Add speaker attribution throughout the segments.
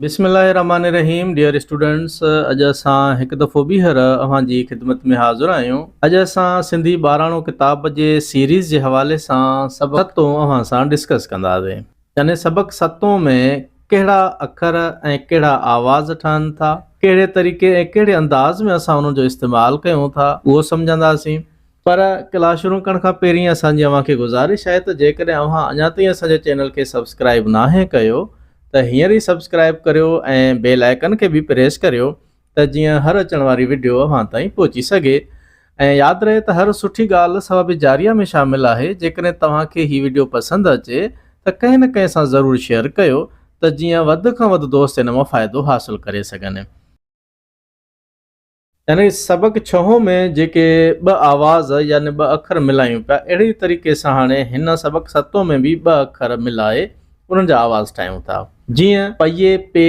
Speaker 1: بسم الله الرحمٰن الرحيم ڊيئر اسٽوڊنٽس اڄ اسان هڪ دفعو ٻيهر اوهان جي خدمت ۾ حاضر آهيون اڄ اسان سنڌي ٻاراڻو ڪتاب جي سيريز جي حوالي سان سبق ستون اوهان سان ڊسڪس ڪنداسين يعني سبق ستون ۾ ڪهڙا اکر ۽ ڪهڙا آواز ٺهن ٿا ڪهڙي طريقي ۽ ڪهڙي انداز ۾ اسان انهن جو استعمال ڪيون ٿا اهو سمجهنداسين پر ڪلاس شروع ڪرڻ کان پهرين اسان جي اوهان کي گذارش آهي ته جيڪڏهن اوهان اڃا تائين اسان جي چينل کي سبسڪرائيب ناهي ڪيو ته هينئر ئي سبسڪرائيب ڪريو ۽ بيل آئيڪن کي به پريس ڪريو ته جيئن هر اچڻ واري وڊيو اوهان تائين پهچي سگهي ۽ ياد رهي ته هر سٺي ڳالهه ثواب جاريه ۾ شامل آهي جيڪڏهن توهان کي هي وڊيو پسند اچي ته ڪنهن نه ڪنهن سان ضرور شيئر ڪيو ته جيئن وڌ کان وڌ دوست ان مان فائدو حاصل ڪري سگهن. يعني سبق ڇهون ۾ جيڪي ٻه آواز يعني ٻه اکر ملايون پيا اهڙي ئي طريقي سان هاڻي هن سبق ستون ۾ به ٻه اکر ملائي انهن جا آواز ٺاهيون ٿا. جيئن. پيي پي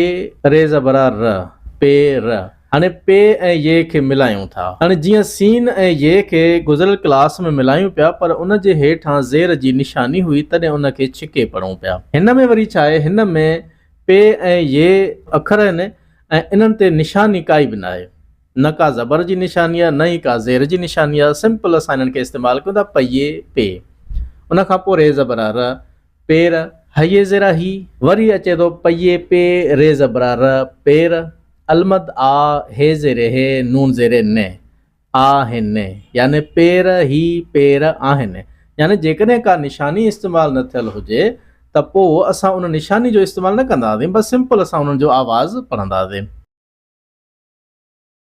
Speaker 1: ري زبر ر، پي ر. هاڻي پي ۽ يي کي ملايون ٿا. هاڻي جيئن سين ۽ يي کي گذريل ڪلاس ۾ ملايون پيا پر ان جي هيٺان زير جي نشاني هئي تڏهن ان کي ڇڪي پڙهون پيا. هن ۾ وري ڇا آهي هن ۾ پي ۽ يي اکر آهن ۽ انهن تي نشاني ڪائي به ناهي. نه ڪا زبر جي نشاني آهي نه ئي ڪا زير جي نشاني آهي. سمپل اسان انهن کي استعمال ڪيون ٿا پيي، پي. ان کان پوء ري زبر آ ر، پير، هيي زير آ هي. وري اچي ٿو پيي، پي، ري زبر آ ر، پير، المد آ، هي زير هي، نون زير ن. آهن يعني پير هي پير آهن يعني جيڪڏهن ڪا نشاني استعمال نه ٿيل هجي ته پوء اسان ان نشاني جو استعمال نه ڪنداسين بس سمپل اسان انهن جو آواز پڙهنداسين.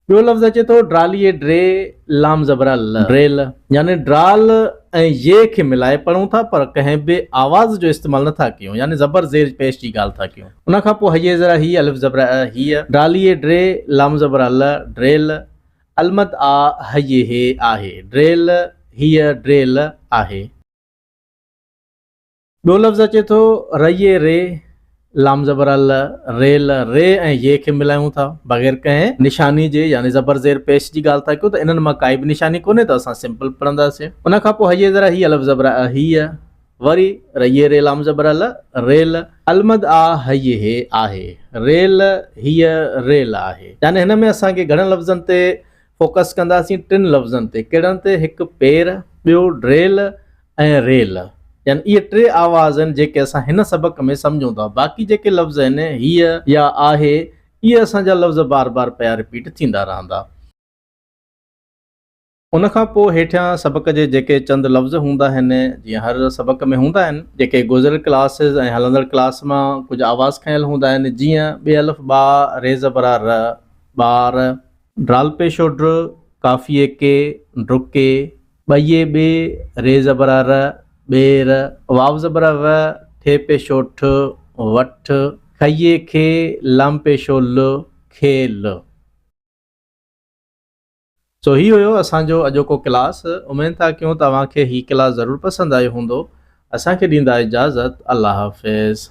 Speaker 1: ٻيو لفظ اچي ٿو ڊراليي ڊري لام زبرا ل ڊريل يعني ڊرال ۽ يي کي ملائي پڙهون ٿا پر ڪنهن به آواز جو استعمال نه ٿا ڪيون يعني زبر زير پيش جي ڳالهه ٿا ڪيون ان کان پوء هيي ذرا هي الف زبرا ا هيء ڊراليي ڊري لام زبرا ل ڊريل المد آ هيء هي آهي. ڊريل، هيء ڊريل آهي. ٻيو لفظ اچي ٿو ريء ري، لام زبر ال، ريل، ري ۽ يي کي ملايون ٿا بغير ڪنهن نشاني جي يعني زبر زير پيش جي ڳالهه ٿا ڪيون ته انهن مان ڪائي به نشاني ڪونهي ته اسان سمپل پڙهنداسين. ان کان پوء هيء ذرا هي الف زبر ا هيء، وري ريء ري لام زبر ال، ريل، المد آ هيء هي آهي. ريل، هيء ريل آهي. يعني هن ۾ اسان کي گهڻن لفظن تي فوڪس ڪنداسين ٽن لفظن تي ڪهڙن تي هڪ پير، ٻيو ڊريل ۽ ريل يعني اهي ٽي آواز آهن جيڪي اسان هن سبق ۾ سمجهون ٿا باقي جيڪي لفظ آهن هيء يا آهي اهي اسان جا لفظ بار بار پيا رپيٽ ٿيندا رهندا. ان کان پوء هيٺيان سبق جي جيڪي چند لفظ هوندا آهن، جيئن هر سبق ۾ هوندا آهن، جيڪي گذريل ڪلاسز ۽ هلندڙ ڪلاس مان ڪجهه آواز کنيل هوندا آهن، جيئن، ٻي الف ٻا، ري زبر آ ر، ٻار، ڊرال پيشو ڊر، قافيي ڪي، ڊرڪي، ٻئي ٻي، ري زبر آ ر، ٻير، واو زبر آ و، ٺي پيشو ٺ، وٺ، کئي کي، لام پيشو ل، کيل. سو هي هيو اسان جو اڄوڪو ڪلاس اميد ٿا ڪيون ته اوهان کي هي ڪلاس ضرور پسند آيو هوندو اسان کي ڏيندا اجازت الله حافظ.